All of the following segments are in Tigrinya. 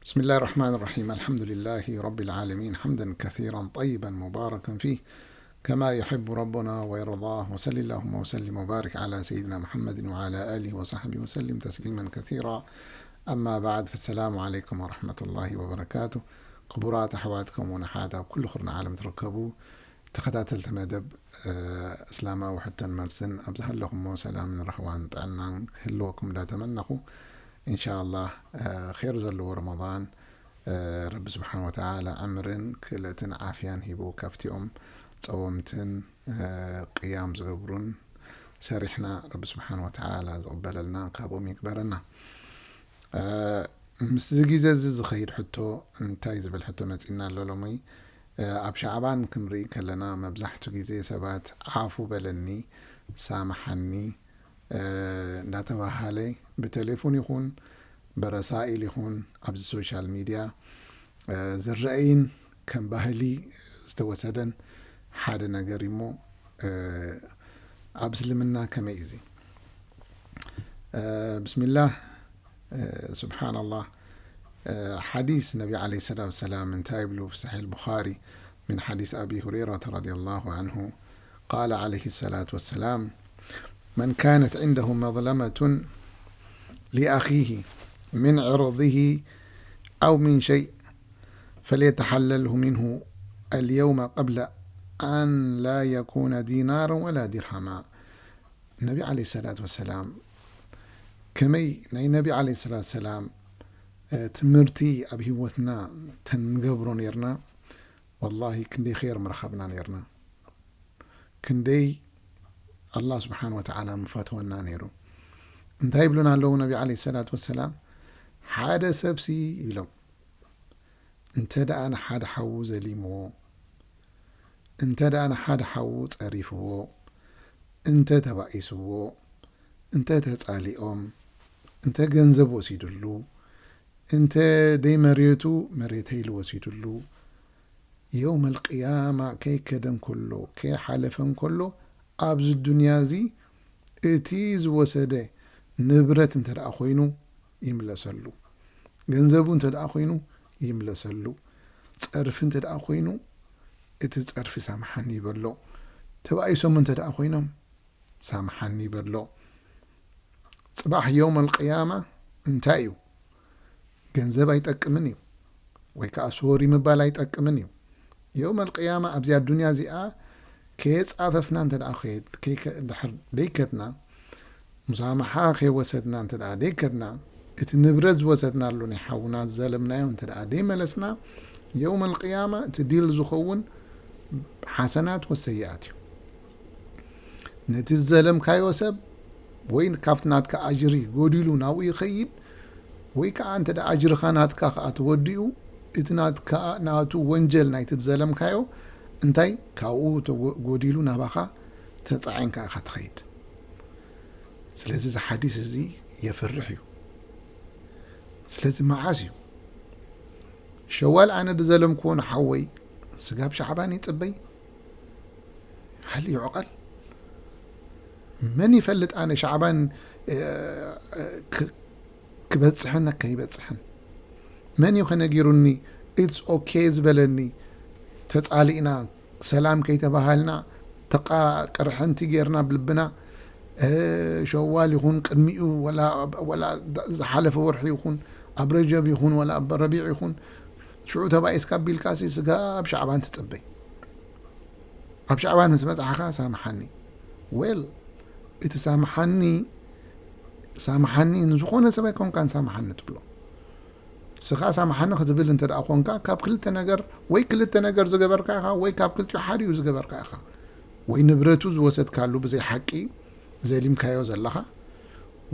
بسم الله الرحمن الرحيم. الحمد لله رب العالمين، حمدا كثيرا طيبا مباركا فيه، كما يحب ربنا ويرضاه. وصل اللهم وسلم وبارك على سيدنا محمد وعلى آله وصحبه وسلم تسليما كثيرا. أما بعد، فالسلام عليكم ورحمة الله وبركاته. ክቡራት ኣሕዋት ከምኡውን ኣሓት ኣብ ኩሉ ኹርና ዓለም ትርከቡ ተኸታተልቲ መደብ፣ እ፣ እስላማዊ ሕቶን መልስን፣ ኣብ ዝሃለኹሞ ሰላምን ራህዋን ጥዕናን ክህልወኩም እንዳተመነኹ፣ ኢንሻኣላህ፣ እ፣ ኼር ዘለዎ ረመዳን፣ እ፣ ረቢ ስብሓን ወተዓላ ዕምርን ክእለትን ዓፍያን ሂቡ ካብቲኦም ጸወምትን፣ እ፣ ቅያም ዝገብሩን ሰሪሕና ረቢ ስብሓን ወተዓላ ዝቕበለልና ካብኦም ይግበረና። እ፣ ምስዚ ግዜ እዚ ዝኸይድ ሕቶ እንታይ ዝብል ሕቶ መጺእና ኣሎ ሎሚ? እ፣ ኣብ ሻዕባን ክንርኢ ከለና መብዛሕቱ ግዜ ሰባት ዓፉ በለኒ፣ ሳምሓኒ፣ እ፣ እንዳተባሃለ ብቴሌፎን ይኹን ብረሳኢል ይኹን ኣብዚ ሶሻል ሚድያ፣ እ፣ ዝረኣይን ከም ባህሊ ዝተወሰደን ሓደ ነገር እዩ እሞ፣ እ፣ ኣብ እስልምና ከመይ እዩ እዚ? እ፣ ብስሚላህ፣ እ፣ ስብሓንላህ፣ እ፣ ሓዲስ ነቢ ዓለይሂ ሰላቱ ወሰላም እንታይ ይብሉ? في صحيح البخاري من حديث أبي هريرة رضي الله عنه قال عليه الصلاة والسلام: من كانت عنده مظلمة لأخيه من عرضه أو من شيء فليتحلله منه اليوم قبل أن لا يكون دينارا ولا درهما. ነቢ ዓለይሂ ሰላቱ ወሰላም ከመይ ናይ ነቢ ዓለይሂ ሰላቱ ወሰላም፣ እ፣ ትምህርቲ ኣብ ህይወትና ተንገብሮ ነይርና፣ ወላሂ ክንደይ ኸይር ምረኸብና ነይርና። ክንደይ ኣላህ ስብሓን ወተዓላ ምፈትወና ነይሩ። እንታይ ይብሉና ኣለዉ ነቢ ዓለይሂ ሰላቱ ወሰላም? ሓደ ሰብሲ ይብሎም፣ እንተ ደኣ ንሓደ ሓዉ ዘሊምዎ፣ እንተ ደኣ ንሓደ ሓዉ ጸሪፍዎ፣ እንተ ተባኢስዎ፣ እንተ ተጻሊኦም፣ እንተ ገንዘብ ወሲድሉ፣ እንተ ደይ መሬቱ መሬተይ ኢሉ ወሲድሉ፣ የውመል ቅያማ ከይከደ እንከሎ፣ ከይሓለፈ እንከሎ፣ ኣብዚ ዱንያ እዚ እቲ ዝወሰደ ንብረት እንተ ደኣ ኮይኑ ይምለሰሉ። ገንዘቡ እንተ ደኣ ኮይኑ ይምለሰሉ። ጸርፊ እንተ ደኣ ኮይኑ፣ እቲ ጸርፊ ሳምሓኒ ይበሎ። ተባኢሶም እንተ ደኣ ኮይኖም፣ ሳምሓኒ ይበሎ። ጽባሕ የውመል ቅያማ እንታይ እዩ? ገንዘብ ኣይጠቅምን እዩ፣ ወይ ከኣ ሶሪ ምባል ኣይጠቅምን እዩ። የውመል ቅያማ ኣብዚኣ ዱንያ እዚኣ ከየጻፈፍና እንተ ደኣ ከየድ-፣ ከይከ-፣ ድሕር ደይከድና፣ ሙሳምሓ ከይወሰድና እንተ ደኣ ደይከድና፣ እቲ ንብረት ዝወሰድናሉ ናይ ሓውና ዝዘለምናዮ እንተ ደኣ ደይመለስና፣ የውመል ቅያማ እቲ ዲል ዝኸውን ሓሰናት ወሰይኣት እዩ። ነቲ ዝዘለምካዮ ሰብ ወይ ካብቲ ናትካ ኣጅሪ ጎዲሉ ናብኡ ይኸይድ፣ ወይ ከኣ እንተ ደኣ ኣጅርኻ ናትካ ከኣ ተወዲኡ፣ እቲ ናትካ፣ ናቱ ወንጀል ናይቲ ዝዘለምካዮ እንታይ ካብኡ ተጎ-፣ ጎዲሉ ናባኻ ተጻዒንካ ኢኻ ትኸይድ። ስለዚ እዚ ሓዲስ እዚ የፍርሕ እዩ። ስለዚ መዓስ እዩ? ሸዋል ኣነ ዝዘለምክዎ ንሓወይ ስጋብ ሻዕባን ይጽበይ? ሃል ይዕቐል? መን ይፈልጥ ኣነ ሻዕባን፣ እ፣ እ፣ ክ-፣ ክበጽሕን ከይበጽሕን? መን እዩ ከነጊሩኒ? ኢትስ ኦኬ ዝበለኒ? ተጻሊእና፣ ሰላም ከይተባሃልና፣ ተቃ-፣ ቅርሕንቲ ጌርና ብልብና፣ እ፣ ሸዋል ይኹን ቅድሚኡ፣ ወላ፣ ወላ ዝሓለፈ ወርሒ ይኹን፣ ኣብ ረጀብ ይኹን፣ ወላ ኣብ ረቢዕ ይኹን፣ ሽዑ ተባኢስካ ቢልካሲ ስጋብ ሻዕባን ትጽበይ። ኣብ ሻዕባን ምስ በጻሕኻ ሳምሓኒ። ዌል፣ እቲ ሳምሓኒ፣ ሳምሓኒ ንዝኾነ ሰብ ኣይኮንካን ሳምሓኒ ትብሎ። ንስኻ ሳምሓኒ ክትብል እንተ ደኣ ኾንካ፣ ካብ ክልተ ነገር፣ ወይ ክልተ ነገር ዝገበርካ ኢኻ፣ ወይ ካብ ክልቲኡ ሓዲኡ ዝገበርካ ኢኻ። ወይ ንብረቱ ዝወሰድካሉ ብዘይ ሓቂ ዘሊምካዮ ዘለኻ፣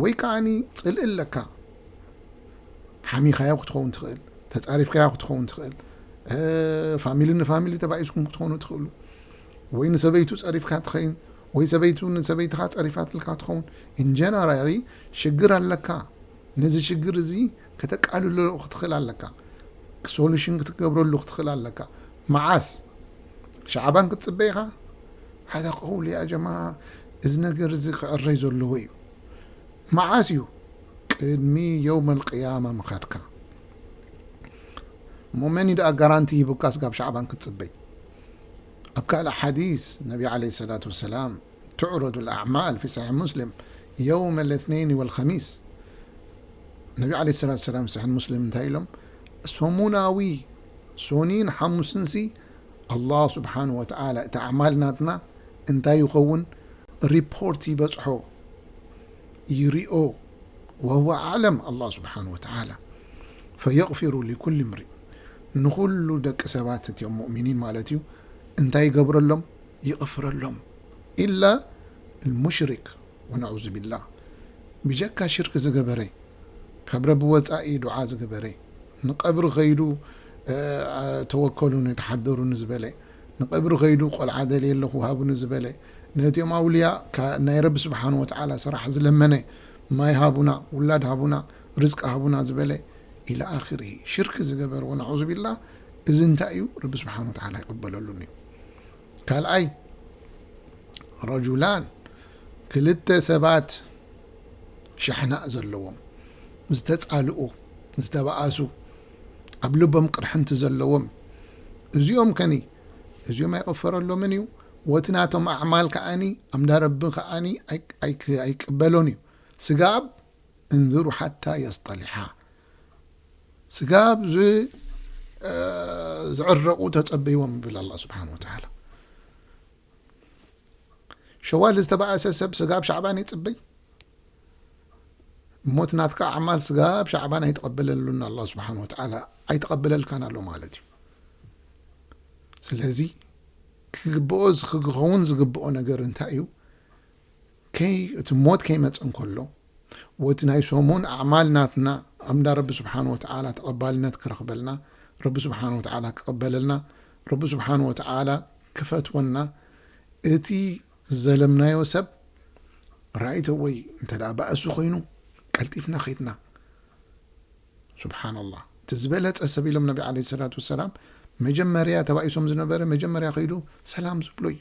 ወይ ከኣኒ ጽልኢ ኣለካ። ሓሚኻዮ ክትኸውን ትኽእል፣ ተጻሪፍካዮ ክትኸውን ትኽእል፣ እ፣ ፋሚሊ ንፋሚሊ ተባኢስኩም ክትኾኑ ትኽእሉ፣ ወይ ንሰበይቱ ጸሪፍካ ትኸይን፣ ወይ ሰበይቱ ንሰበይትኻ ጸሪፋትልካ ትኸውን። ኢን ጀነራሊ ሽግር ኣለካ። ነዚ ሽግር እዚ ከተቃልሎ ክትኽእል ኣለካ። ሶሉሽን ክትገብረሉ ክትኽእል ኣለካ። መዓስ? ሻዕባን ክትጽበ ኢኻ? ሓደ ቀውሊ ያ ጀማዓ፣ እዚ ነገር እዚ ክዕረይ ዘለዎ እዩ። መዓስ እዩ? ቅድሚ የውመል ቅያማ ምኻድካ። እሞ መን እዩ ደኣ ጋራንቲ ሂቡካ ስጋብ ሻዕባን ክትጽበይ? ኣብ ካልእ ሓዲስ ነቢ ዓለይሂ ሰላቱ ወሰላም፣ ትዕረዱ ልኣዕማል ፊ ሰሒሕ ሙስሊም የውመ ልእትነይን ወልኸሚስ። ነቢ ዓለይሂ ሰላቱ ወሰላም ሰሒሕ ሙስሊም እንታይ ኢሎም? ሰሙናዊ ሶኒን ሓሙስንሲ ኣላህ ስብሓን ወተዓላ እቲ ኣዕማል ናትና እንታይ ይኸውን? ሪፖርት ይበጽሖ፣ ይሪኦ። ወህወ ኣዕለም ኣላህ ስብሓን ወተዓላ። ፈየቕፊሩ ሊኩል ምሪእ፣ ንኹሉ ደቂ ሰባት እቲኦም ሙእሚኒን ማለት እዩ። እንታይ ይገብረሎም? ይቕፍረሎም። ኢላ ልሙሽሪክ ወነዑዙ ቢላህ። ብጀካ ሽርክ ዝገበረ፣ ካብ ረቢ ወጻኢ ዱዓ ዝገበረ፣ ንቀብሪ ኸይዱ ተወከሉኒ ተሓደሩኒ ዝበለ፣ ንቀብሪ ኸይዱ ቆልዓ ደልየ ኣለኹ ሃቡኒ ዝበለ፣ ነቲኦም ኣውልያ ናይ ረቢ ስብሓን ወተዓላ ስራሕ ዝለመነ፣ ማይ ሃቡና፣ ውላድ ሃቡና፣ ርዝቂ ሃቡና ዝበለ ኢላ ኣኽሪ ሽርክ ዝገበር ወነዑዙ ቢላህ። እዚ እንታይ እዩ? ረቢ ስብሓን ወተዓላ ይቕበለሉን እዩ። ካልኣይ፣ ረጁላን፣ ክልተ ሰባት ሻሕናእ ዘለዎም፣ ዝተጻልኡ፣ ዝተባኣሱ፣ ኣብ ልቦም ቅርሕንቲ ዘለዎም፣ እዚኦም ከኒ እዚኦም ኣይቕፈረሎምን እዩ። ወቲ ናቶም ኣዕማል ከኣኒ ኣምዳ ረቢ ከኣኒ ኣይቅበሎን እዩ። ስጋብ እንዝሩ ሓታ የስጠሊሓ፣ ስጋብ ዝዕረቑ ተጸበይዎም ይብል ኣላ ስብሓን ወተዓላ። ሸዋል ዝተባእሰ ሰብ ስጋብ ሻዕባን ይጽበይ። ሞት ናትካ ኣዕማል ስጋብ ሻዕባን ኣይተቐበለሉን ኣላ ስብሓን ወተዓላ ኣይተቐበለልካን ኣሎ ማለት እዩ። ስለዚ ክግብኦ ክኸውን ዝግብኦ ነገር እንታይ እዩ? ከይ እቲ ሞት ከይመጽእ እንከሎ ወቲ ናይ ሰሙን ኣዕማል ናትና ኣምዳ ረቢ ስብሓን ወተዓላ ተቐባልነት ክረኽበልና፣ ረቢ ስብሓን ወተዓላ ክቐበለልና፣ ረቢ ስብሓን ወተዓላ ክፈትወና፣ እቲ ዘለምናዮ ሰብ ራይተ ወይ እንተ ደኣ ባእሱ ኮይኑ ቀልጢፍና ኸይድና። ስብሓንላህ፣ እቲ ዝበለጸ ሰብ ኢሎም ነቢ ዓለይሂ ሰላቱ ወሰላም መጀመርያ ተባኢሶም ዝነበረ መጀመርያ ኸይዱ ሰላም ዝብሎ እዩ፣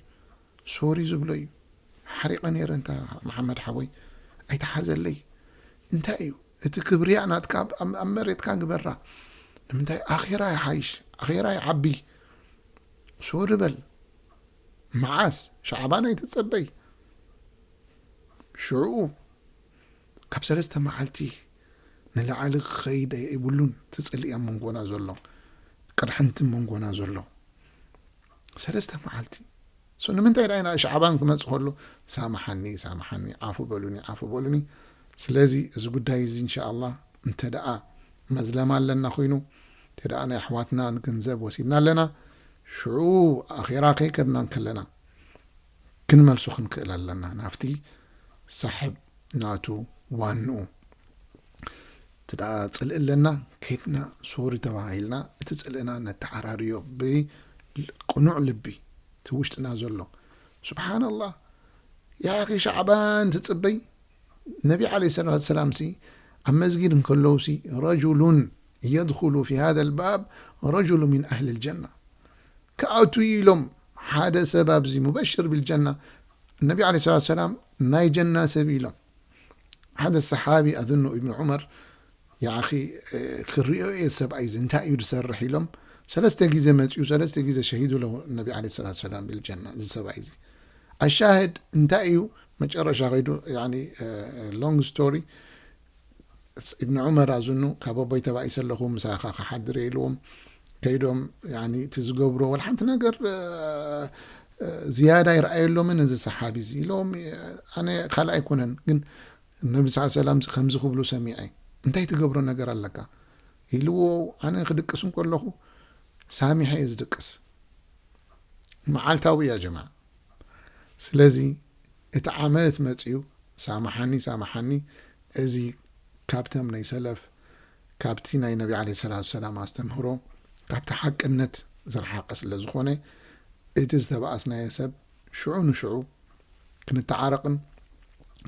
ሶሪ ዝብሎ እዩ። ሓሪቐ ነይረ እንተ መሓመድ ሓወይ ኣይተሓዘለይ። እንታይ እዩ እቲ ክብርያ ናትካ ኣብ መሬትካ ግበራ። ንምንታይ ኣኼራ ይሓይሽ፣ ኣኼራ ይዓቢ። ሶሪ በል። መዓስ ሻዕባን ኣይትጸበይ። ሽዑ ካብ ሰለስተ መዓልቲ ንላዕሊ ክኸይድ የብሉን። ትጽልእ ኣብ መንጎና ዘሎ ቅርሕንቲ መንጎና ዘሎ ሰለስተ መዓልቲ። ሶ ንምንታይ ደኣ ኢና ሻዕባን ክመጽእ ከሎ ሳምሓኒ ሳምሓኒ ዓፉ በሉኒ ዓፉ በሉኒ። ስለዚ እዚ ጉዳይ እዚ እንሻኣላ እንተ ደኣ መዝለማ ኣለና ኮይኑ እንተ ደኣ ናይ ኣሕዋትና ንገንዘብ ወሲድና ኣለና ሽዑ ኣኼራ ከይከድና እንከለና ክንመልሶ ክንክእል ኣለና ናብቲ ሳሕብ ናቱ ዋንኡ። እቲ ደኣ ጽልኢ ኣለና ከይድና ሶሪ ተባሂልና እቲ ጽልእና ነተዓራርዮ ብቅኑዕ ልቢ እቲ ውሽጥና ዘሎ። ስብሓንላህ ያኺ ሻዕባን ትጽበይ ነቢ ዓለይሂ ሰላቱ ወሰላም ሲ ኣብ መስጊድ እንከለዉ ሲ ረጁሉን የድኹሉ ፊ ሃዘ ልባብ ረጁሉ ሚን ኣህሊ ልጀና ክኣቱ ኢሎም ሓደ ሰብ ኣብዚ ሙበሽር ቢልጀና ነቢ ዓለይሂ ሰላቱ ወሰላም ናይ ጀና ሰብ ኢሎም ሓደ ሰሓቢ ኣዝኑ ኢብኑ ዑመር ያኺ ክሪኦ እየ ሰብኣይ እዚ እንታይ እዩ ዝሰርሕ ኢሎም ሰለስተ ግዜ መፅኡ ሰለስተ ግዜ ሸሂዱ ለው ነቢ ዓለይሂ ሰላቱ ወሰላም ቢልጀና እዚ ሰብኣይ እዚ ኣሻህድ እንታይ እዩ መጨረሻ ከይዱ ያኒ ሎንግ ስቶሪ ኢብን ዑመር ኣዝኑ ካብ ኣቦይ ተባኢሰ ኣለኹ ምሳኻ ክሓድር እየ ኢልዎም ከይዶም ያኒ እቲ ዝገብሮ ወላ ሓንቲ ነገር ዝያዳ ይረኣየሎምን እዚ ሰሓቢ እዚ ኢሎም ኣነ ካልእ ኣይኮነን ግን ነቢ ስ ሰላም ከምዚ ክብሉ ሰሚዐ እንታይ ትገብሮ ነገር ኣለካ ኢልዎ ኣነ ክድቅስ እንከለኹ ሳሚሐ እየ ዝድቅስ መዓልታዊ እያ ጀማ ስለዚ እቲ ዓመት መፅዩ ሳምሓኒ ሳምሓኒ እዚ ካብቶም ናይ ሰለፍ ካብቲ ናይ ነቢ ዓለይሂ ሰላቱ ሰላም ኣስተምህሮ ካብቲ ሓቅነት ዝረሓቐ ስለ ዝኾነ እቲ ዝተባኣስናዮ ሰብ ሽዑ ንሽዑ ክንተዓረቕን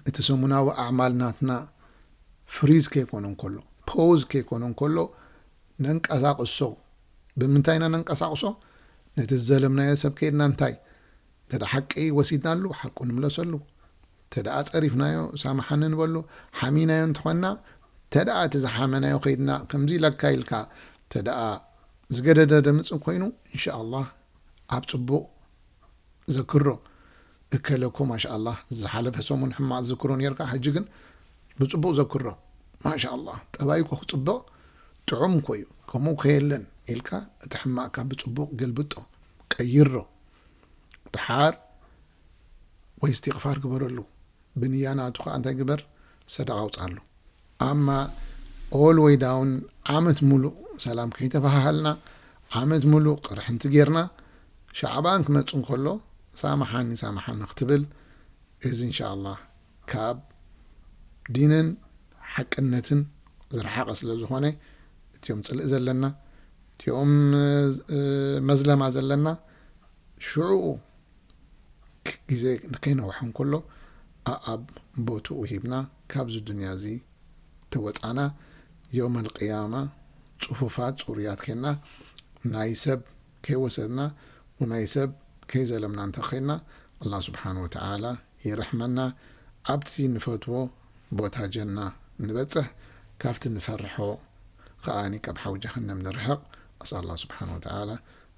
እቲ ሰሙናዊ ኣዕማል ናትና ፍሪዝ ከይኮነ እንከሎ ፖዝ ከይኮነ እንከሎ ነንቀሳቕሶ ብምንታይ ኢና ነንቀሳቕሶ ነቲ ዝዘለምናዮ ሰብ ከይድና እንታይ እንተ ሓቂ ወሲድናሉ ሓቁ ንምለሰሉ እንተ ደኣ ጸሪፍናዮ ሳምሓኒ ንበሉ ሓሚናዮ እንተኾንና እንተ ደኣ እቲ ዝሓመናዮ ከይድና ከምዚ ኢለካ ኢልካ እንተ ደኣ ዝገደደ ደምፅን ኮይኑ እንሻኣላህ ኣብ ፅቡቕ ዘክሮ። እከለኮ ማሻኣላህ ዝሓለፈ ሰሙን ሕማቕ ዝክሮ ነርካ፣ ሕጂ ግን ብፅቡቕ ዘክሮ። ማሻኣላህ ጠባይኮ ክፅብቕ ጥዑም ኮዩ፣ ከምኡ ከየለን ኢልካ እቲ ሕማቕካ ብፅቡቕ ገልብጦ፣ ቀይሮ። ድሓር ወይ እስትቕፋር ግበረሉ። ብንያ ናቱ ከዓ እንታይ ግበር? ሰደቃ ኣውፅኣሉ። ኣማ ኦል ወይ ዳውን ዓመት ሙሉእ ሰላም ከይተባሃሃልና፣ ዓመት ሙሉእ ቅርሕንቲ ጌርና፣ ሻዕባን ክመፅእ እንከሎ ሳምሓኒ ሳምሓኒ ክትብል፣ እዚ እንሻኣላህ ካብ ዲንን ሓቅነትን ዝረሓቐ ስለ ዝኾነ፣ እቲኦም ፅልኢ ዘለና፣ እቲኦም መዝለማ ዘለና ሽዑኡ ግዜ ንከይነውሐ እንከሎ ኣኣብ ቦትኡ ሂብና ካብዚ ዱንያ እዚ ተወፃና፣ ዮም ኣልቅያማ ፅፉፋት ፅሩያት ኬና፣ ናይ ሰብ ከይወሰድና ወናይ ሰብ ከይዘለምና እንተኸይና፣ ኣላህ ስብሓን ወተዓላ ይርሕመና፣ ኣብቲ ንፈትዎ ቦታ ጀና ንበፅሕ፣ ካብቲ ንፈርሖ ከኣኒ ካብ ሓዊ ጀሃነም ንርሕቕ። ኣስኣል ኣላህ ስብሓን ወተዓላ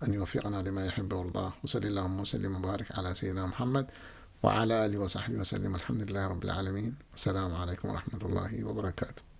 أن يوفقنا لما يحب ويرضى. وصل اللهم وسلم وبارك على سيدنا محمد وعلى آله وصحبه وسلم. الحمد لله رب العالمين. والسلام عليكم ورحمة الله وبركاته.